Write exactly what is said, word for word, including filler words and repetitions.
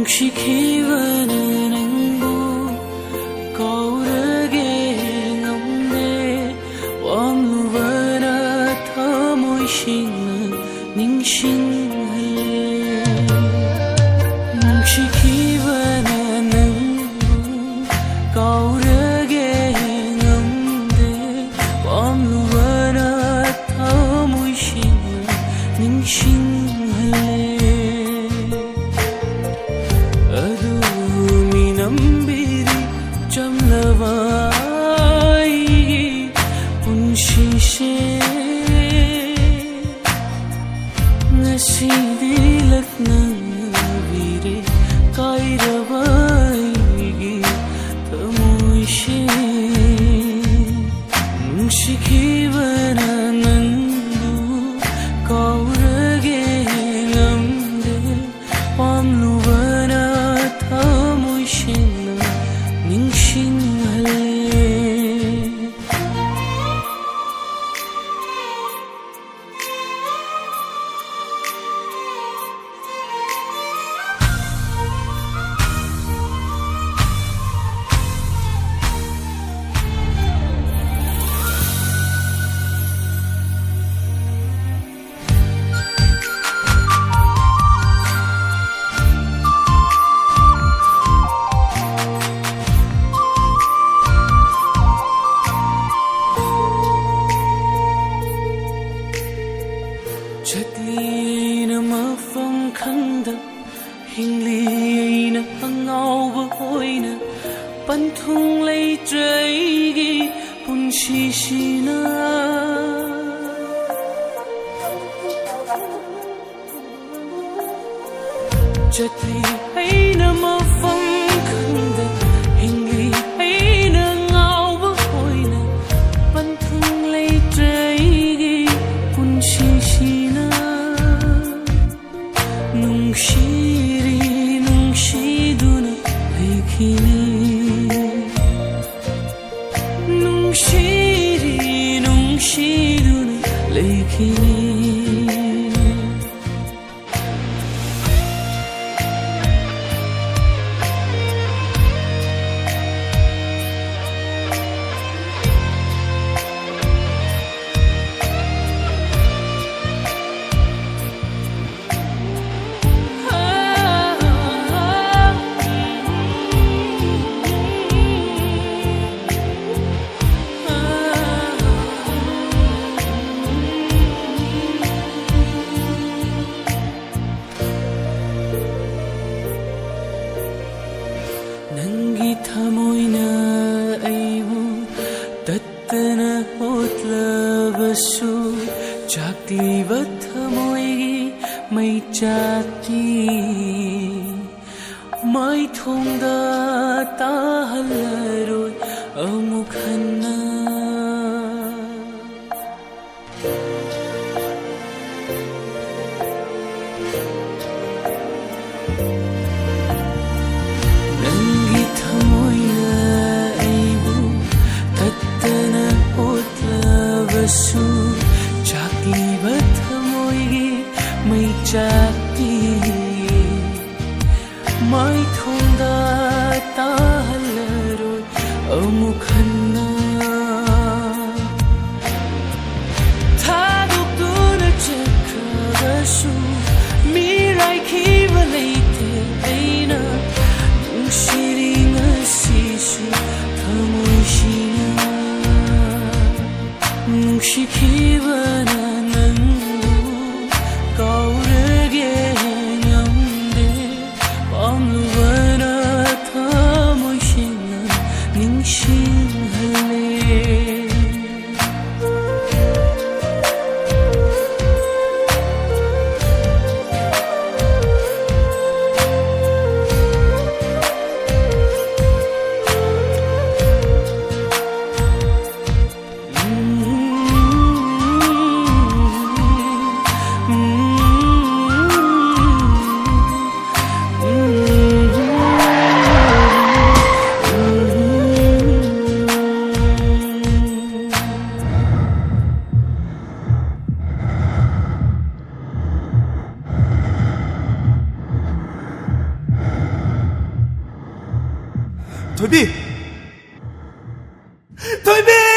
ꯅꯨꯡꯁꯤꯈꯤꯕꯅ ꯅꯪꯕꯨ ꯀꯥꯎꯔꯒꯦ ꯉꯝꯗꯦ, ꯄꯥꯝꯂꯨꯕꯅ ꯊꯃꯣꯏ ꯁꯦꯡꯅ ꯅꯤꯡꯁꯤꯡꯍꯜꯂꯦ꯫ ꯅꯨꯡꯁꯤꯈꯤꯕꯅ ꯅꯪꯕꯨ ꯀꯥꯎꯔꯒꯦ ꯉꯝꯗꯦ, ꯄꯥꯝꯂꯨꯕꯅ ꯊꯃꯣꯏ ꯁꯦꯡꯅ ꯅꯤꯡꯁꯤꯡꯍꯜꯂꯦ꯫ ꯑꯗꯨ ꯃꯤꯅꯝꯕꯤꯔꯤ ꯆꯝꯂꯕ ꯑꯩꯒꯤ ꯄꯨꯟꯁꯤꯁꯦ꯫ ꯉꯁꯤꯗꯤ ꯂꯛꯅꯕꯤꯔꯦ ꯀꯥꯏꯔꯕ ꯑꯩꯒꯤ ꯊꯃꯣꯏꯁꯦ꯫ ꯅꯨꯡꯁꯤꯈꯤꯕꯅ ꯅꯪꯕꯨ ꯀꯥꯎꯔꯒꯦ ꯉꯝꯗꯦ, ꯄꯥꯝꯂꯨꯕꯅ ꯊꯃꯣꯏ ꯁꯦꯡꯅ ꯅꯤꯡꯁꯤꯡꯍꯜꯂꯦ꯫ ꯆꯠꯂꯤ ꯑꯩꯅ ꯃꯐꯝ ꯈꯪꯗ, ꯍꯤꯡꯂꯤ ꯑꯩꯅ ꯑꯉꯥꯎꯕ ꯑꯣꯏꯅ, ꯄꯟꯊꯨꯡ ꯂꯩꯇ꯭ꯔꯦ ꯑꯩꯒꯤ ꯄꯨꯟꯁꯤꯁꯤꯅ꯫ ꯆꯠꯂꯤ ꯑꯩꯅ ꯃꯐꯝ ꯈꯪꯗ, ꯍꯤꯡꯂꯤ ꯑꯩꯅ ꯉꯥꯎꯕ ꯑꯣꯏꯅ, ꯄꯟꯊꯨꯡ ꯂꯩꯇ꯭ꯔꯦ ꯑꯩꯒꯤ ꯄꯨꯟꯁꯤꯁꯤꯅ꯫ ꯅꯨꯡꯁꯤꯔꯤ ꯅꯨꯡꯁꯤꯗꯨꯅ ꯂꯩꯈꯤꯅꯤ, ꯅꯨꯡꯁꯤꯔꯤ ꯅꯨꯡꯁꯤꯗꯨꯅ ꯂꯩꯈꯤꯅꯤ꯫ ꯁꯨ ꯆꯥꯛꯂꯤꯕ ꯊꯃꯣꯏꯒꯤ ꯃꯩꯆꯥꯛꯇꯤ ꯃꯩꯊꯣꯡꯗ ꯇꯥꯍꯜꯂꯔꯣꯏ ꯑꯃꯨꯛ ꯍꯟꯅ꯫ ꯅꯪꯒꯤ ꯊꯃꯣꯏꯅ ꯑꯩꯕꯨ ꯇꯠꯇꯅ ꯑꯣꯠꯂꯕꯁꯨ, ꯆꯥꯛꯂꯤꯕ ꯊꯃꯣꯏꯒꯤ ꯃꯩꯆꯥꯛꯇꯤ ꯃꯩꯊꯣꯡꯗ ꯇꯥꯍꯜꯂꯔꯣꯏ ꯑꯃꯨꯛ ꯍꯟꯅ꯫ ꯊꯥꯗꯣꯛꯇꯨꯅ ꯆꯠꯈ꯭ꯔꯕꯁꯨ ꯃꯤꯔꯥꯏꯈꯤꯕ ꯂꯩꯇꯦ꯫ ꯑꯩꯅ ꯅꯨꯡꯁꯤꯔꯤ ꯉꯁꯤꯁꯨ ꯊꯃꯣꯏꯁꯤꯅ꯫ ꯅꯨꯡꯁꯤꯈꯤꯕꯅ ꯅꯪꯕꯨ ꯀꯥꯎꯔꯒꯦ ꯉꯝꯗꯦ꯫ ꯄꯥꯝꯂꯨꯕꯅ ꯊꯃꯣꯏ ꯁꯦꯡꯅ ꯅꯤꯡꯁꯤꯡꯍꯜꯂꯦ꯫ ꯊꯣꯏꯕꯤ! ꯊꯣꯏꯕꯤ!